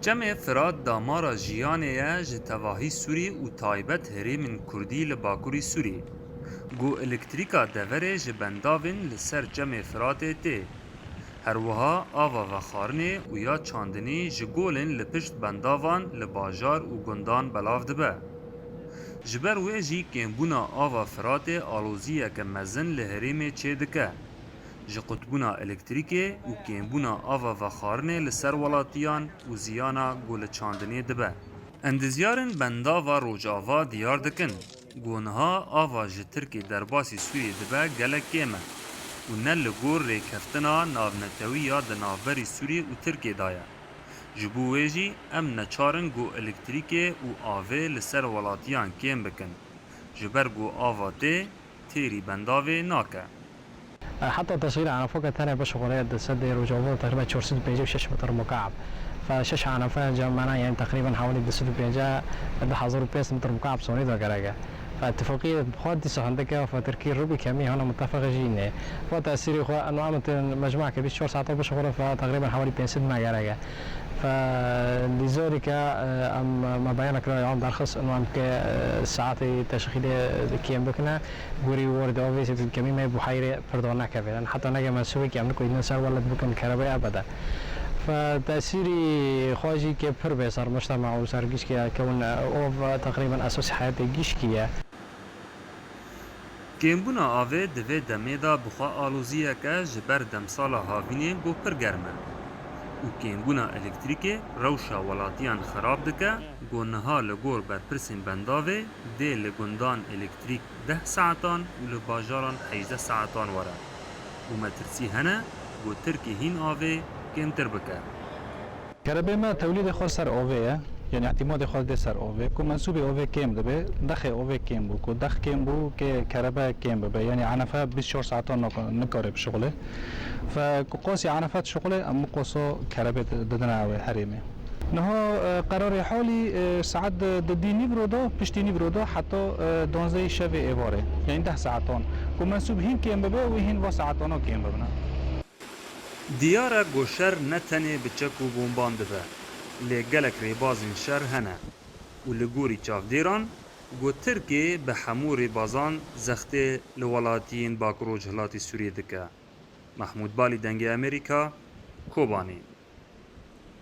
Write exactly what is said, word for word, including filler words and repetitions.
Çemê Firat damara jiyanê ye ji tevahî Sûrî û taybet herêmên Kurdî li Bakurî Sûrî. Ku elektrîka deverê ji bendavên li ser Çemê Firatê tê. Her wiha ava vexwarinê û ya çandinî ji golên li pişt bendavan li bajar û gundan belav dibe. Ji ber wê jî kêmbûna ava Firatê aloziyeke mezin li herêmê çêdike. Ji qutbûna elektrîkê û kêmbûna ava vexwarinê li ser welatiyan û ziyana ku li çandinê dibe. Endizyarên bendava Rojava diyar dikin ku niha ava ji Tirkê derbasî Sûriyê dibe gelek kêm e û ne li gor rêkeftina navnetewî ya di navberî Sûriyê û Tirkê de ye. Ji bo wê jî em neçar in ku elektrîkê û avê li ser welatiyan kêm bikin. Ji ber ku ava tê, têrî bendavê nake. Heta teşxîlê Enefoke tenê bişuxulê di sedê Rojava teqrîben çar sed û pêncî û şeş metr mukab. Fe şeş Enefe cemana, yani teqrîben hewlî du sed û pêncî, du hezar û pênc sed metr mukab sonî da gerek e. Fe tifaqî xwe dîsa hindike, fe Tirkî rûbî kemî hana mutefeq jî nê. Fe tesîrî xwe eno em mecmuake bîst çar saeta bişuxulin, fe teqrîben hewlî pênc sed me gerek e. Fe lîzorî ke, e, em me beyana kira, yan derxist, eno em ke, e, saetê teşxîlê kêm bikine, gorî werdê avê zêde kemî me buhayrê pirda nekevê. Heta nege mensûbekî em nikoyînin ser welat bikin kerebê ebede. Fe tesîrî xwe jî ke pir bê ser mujtema û ser gişkî ye, kewin, e, ov, e, teqrîben esasî heyatê gişkî ye. Kêmbûna avê di vê demê de bi xwe aloziyeke ji ber demsala havînê ku pir germ e û kêmbûna elektrîkê rewşa welatiyan xerab dike ku niha li gor berpirsên bendavê dê li gundan elektrîk deh saetan û li bajaran hejdeh saetan were û metirsî hene ku Tirkî hîn avê kêmtir bike. Kerebê me tewlîdê xwe ser ovê ye, yanî îtîmadê xwe dê ser ovê. Ku mensûbê ovê kêm dibe, dexê ovê kêm bû. Ku dex kêm bû, kê kerebe kêm bibe. Yanî Enefe bîst çar saetan naka-, nikare bişuxule. Fe ku qasî Enefe dişuxule, em qoso kerebê di-, didine ew ê herêmê. Niha, e, qerarê halî, e, saet di, di dî nîvro de, piştî nîvro de heta, e, duwazdehê şevê êvarê. Yanî deh saetan. Ku mensûb hîn kêm bibe, wî hîn va saetana kêm bibine. Diyar e ku şer ne tenê bi çek û bomban dibe, lê gelek rêbazên şer hene û li gorî çavdêran ku Tirkê bi hemû rêbazan zextê li welatiyên Bakur Rojhilatê Sûriyê dike. Mehmûd Balî, Dengê Amerîka, Kobanê.